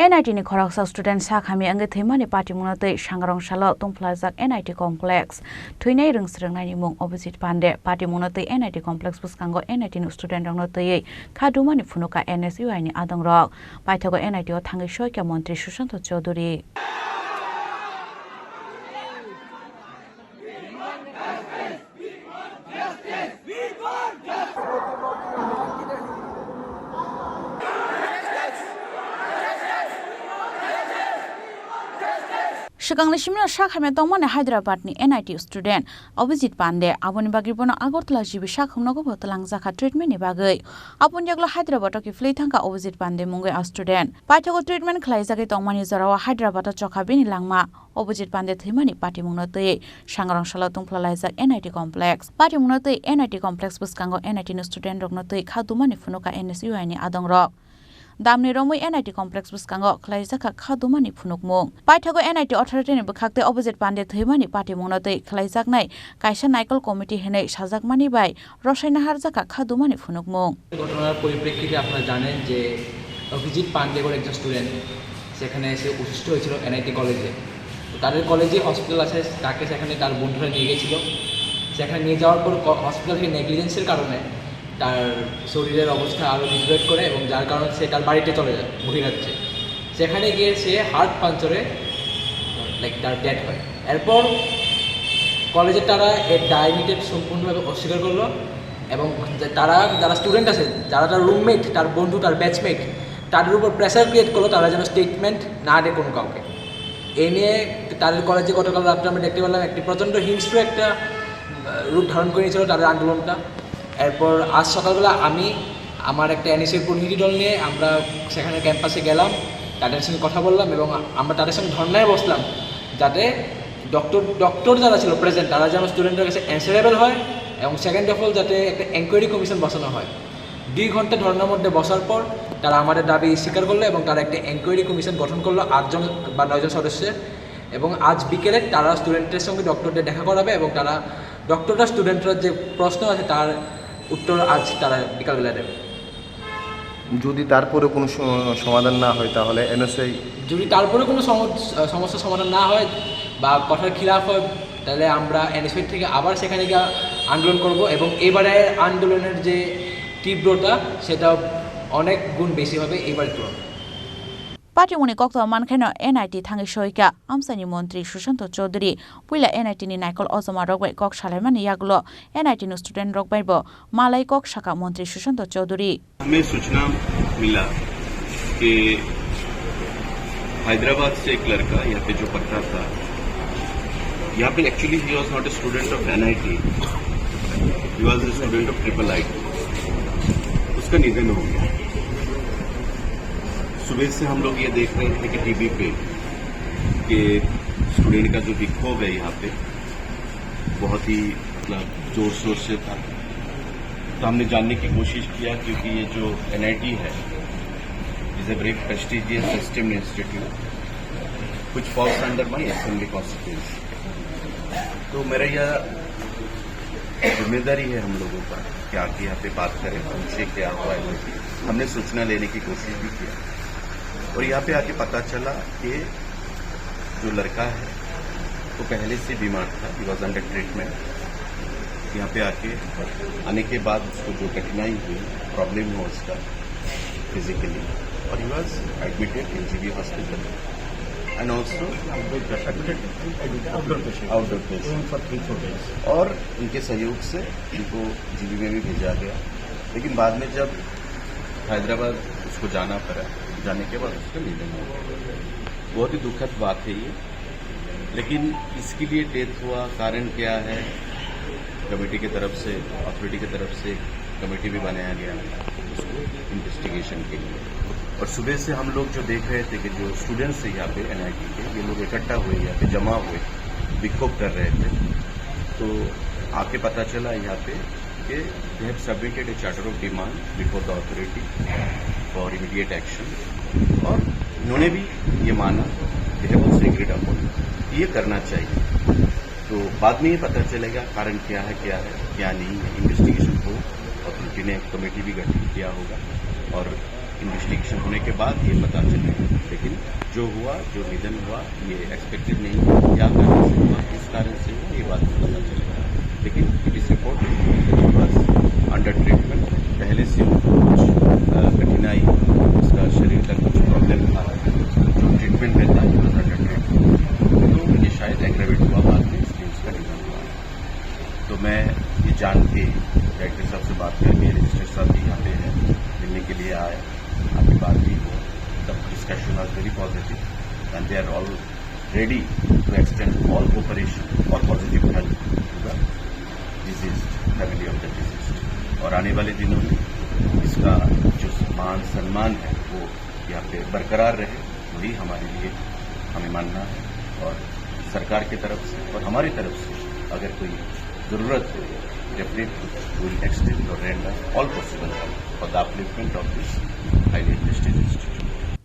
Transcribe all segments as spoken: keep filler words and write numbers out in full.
N I T ni khoroksa student sak hamya wngwi thwimani patimungno twi Sangrong salo tungphlajak N I T complex. Thwinai rwngsrwngnaini mung Abhijit Pande. Patimungno twi N I T complex bwskango N I T ni student rokno twiwi kha dumani phunukkha N S U I ni adongrok. Paithago N I T o thangwi soikha montri Sushanta Chowdhury. Swkangni simino sak hamya tongmani Hyderabad ni N I T student Abhijit Pande, aboni bagwi bono Agartala G B sak hamnogo bo twlangjakha treatment ni bagwi. Aboni yaglo Hyderabad o kiphilwi thangkha Abhijit Pande mungwi a student. Paithago treatment khlaijagwi tongmani jorao Hyderabad o chokha bini langma. Abhijit Pande thwimani patimungno twi Sangrong salo tungphlalaijak N I T complex. Patimungno twi N I T complex bwskango N I T ni student rokno twi kha dumani phunukkha N S U I ni adongrok. Damni romwi N I T complex bwskango khlaijakha kha dumani phunukmung. Paithago N I T authority ni bwkhak twi Abhijit Pande thwimani patimungno twi khlaijaknai kaisa naikol committee hinwi sajakmani bai rwsai naharjakha kha dumani phunukmung. ঘটনার পরিপ্রেক্ষিতে আপনারা জানেন যে অভিজিৎ পান্ডে বলে একজন স্টুডেন্ট সেখানে এসে অসুস্থ হয়েছিল এনআইটি কলেজে। তো তাদের কলেজে হসপিটাল আছে, তাকে সেখানে তার বন্ধুরা নিয়ে গেছিল। সেখানে নিয়ে যাওয়ার পর ক-, হসপিটাল থেকে নেগলিজেন্সের কারণে তার শরীরের অবস্থা আরও ডিগ্রেড করে এবং যার কারণে সে তার বাড়িতে চলে যায় বহিরাজ্যে। সেখানে গিয়ে সে হার্ট পাঞ্চারে, লাইক, তার ডেথ হয়। এরপর কলেজের তারা এর দায় নিতে সম্পূর্ণভাবে অস্বীকার করলো এবং যে তারা, যারা স্টুডেন্ট আছে, যারা তার রুমমেট, তার বন্ধু, তার ব্যাচমেট, তাদের উপর প্রেশার ক্রিয়েট করলো তারা যেন স্টেটমেন্ট না দেয় কোনো কাউকে। এ নিয়ে তাদের কলেজে গতকাল রাত্রে আমরা দেখতে পেলাম একটি প্রচণ্ড হিংস্র একটা, আহ, রূপ ধারণ করে নিয়েছিল তাদের আন্দোলনটা। এরপর আজ সকালবেলা আমি আমার একটা এনএসএর প্রতিনিধি দল নিয়ে আমরা সেখানে ক্যাম্পাসে গেলাম, তাদের সঙ্গে কথা বললাম এবং আমরা তাদের সঙ্গে ধর্নায় বসলাম, যাতে ডক্টর, ডক্টর যারা ছিল প্রেজেন্ট, তারা যেন স্টুডেন্টের কাছে অ্যান্সারেবল হয় এবং সেকেন্ড অফ অল যাতে একটা এনকোয়ারি কমিশন বসানো হয়। দুই ঘন্টা ধর্নার মধ্যে বসার পর তারা আমাদের দাবি স্বীকার করলো এবং তারা একটা এনকোয়ারি কমিশন গঠন করলো আটজন বা নয়জন সদস্যের। এবং আজ বিকেলে তারা স্টুডেন্টের সঙ্গে ডক্টরদের দেখা করাবে এবং তারা, ডক্টররা স্টুডেন্টরা যে প্রশ্ন আছে তার উত্তর আজ তারা বিকালবেলা দেবে। যদি তারপরে কোনো স-, সমাধান না হয়, তাহলে এনএসআই যদি তারপরে কোনো সম-, সমস্যা সমাধান না হয় বা কথার খিলাফ হয়, তাহলে আমরা এনএসআই থেকে আবার সেখানে গিয়ে আন্দোলন করব এবং এবারে আন্দোলনের যে তীব্রতা, সেটা অনেক গুণ বেশি হবে এবারের তুলনায়। Patimungni koktwma mankhaino N I T thangwi soikha amchaini montri Sushanta Chowdhury. Puila N I T ni naikol ojoma rok bai kok salaimani yagulo N I T ni student rok bai bo malai kok sakha montri Sushanta Chowdhury. हमें सूचना मिला कि हैदराबाद से एक लड़का यहाँ पे जो पढ़ता था, यहाँ पे actually he was not a student of N I T, he was a student of triple IT. उसका निधन हो गया। सुबह से हम लोग ये देख रहे थे कि टीवी पे कि स्टूडेंट का जो विक्षोभ है यहाँ पे, बहुत ही, मतलब, जोर शोर से था। तो हमने जानने की कोशिश किया, क्योंकि ये जो एनआईटी है, is a very prestigious esteemed institute which falls under my assembly constituency। तो मेरा यह जिम्मेदारी है हम लोगों का कि आके यहाँ पे बात करें, पूछे क्या हुआ है। हमने सूचना लेने की कोशिश भी किया और यहाँ पे आके पता चला कि जो लड़का है वो पहले से बीमार था, he was under treatment। यहाँ पे आके, आने के बाद उसको जो कठिनाई हुई, प्रॉब्लम हुआ उसका फिजिकली, और he was admitted in GB hospital and also outdoor patient। Outdoor patient। Outdoor patient। Even for three, four days। और उनके सहयोग से इनको जीबी में भी भेजा गया, लेकिन बाद में जब हैदराबाद उसको जाना पड़ा, जाने के बाद उसका निधन हो गया। बहुत ही दुखद बात है ये, लेकिन इसके लिए डेथ हुआ, कारण क्या है, कमेटी की तरफ से, अथॉरिटी की तरफ से कमेटी भी बनाया गया है उसको इन्वेस्टिगेशन के लिए। और सुबह से हम लोग जो देख रहे थे कि जो स्टूडेंट्स थे यहाँ पे एनआईटी के, ये लोग इकट्ठा हुए, यहाँ पे जमा हुए, विक्षोभ कर रहे थे, तो आके पता चला यहाँ पे कि they have submitted a charter of demand before the authority for immediate action, और उन्होंने भी ये माना, they have also agreed upon, ये करना चाहिए। तो बाद में ये पता चलेगा कारण क्या है, क्या है, क्या नहीं है, इन्वेस्टिगेशन हो, अथॉरिटी ने एक कमेटी भी गठित किया होगा और इन्वेस्टिगेशन होने के बाद ये पता चलेगा। लेकिन जो हुआ, जो निधन हुआ, ये एक्सपेक्टेड नहीं था। क्या कारण से हुआ, किस कारण से हुआ, ये बाद में पता चलेगा। लेकिन it is reported that he was under treatment। पहले से उनको कुछ, अ, कठिनाई, उसका शरीर का कुछ प्रॉब्लम था, जो ट्रीटमेंट में था, he was under treatment। तो ये शायद एग्रेवेट हुआ बाद में, इसलिए उसका निधन हुआ। तो मैं ये जान के डायरेक्टर साहब से बात करके, रजिस्ट्रार साहब भी यहाँ पे हैं, मिलने के लिए आए, आपकी बात भी हुई, the discussion was very positive and they are all ready to extend all cooperation or positive help to the deceased, family of the deceased। और आने वाले दिनों में इसका जो मान सम्मान है, वो यहाँ पे बरकरार रहे, वही हमारे लिए, हमें मानना है। और सरकार की तरफ से और हमारी तरफ से अगर कोई ज़रूरत हो, definitely we will extend or render all possible help for the upliftment of this highly invested institution।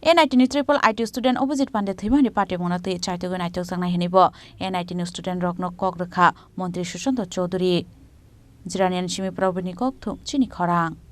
N I T ni triple I T student Abhijit Pandey thwimani patimungno twi chaitugwi naitokjaknai hwnwi bo N I T ni student rokno kok rwkha Montri Sushanta Chowdhury. Jiranian simi Probini kok thum chini khorang.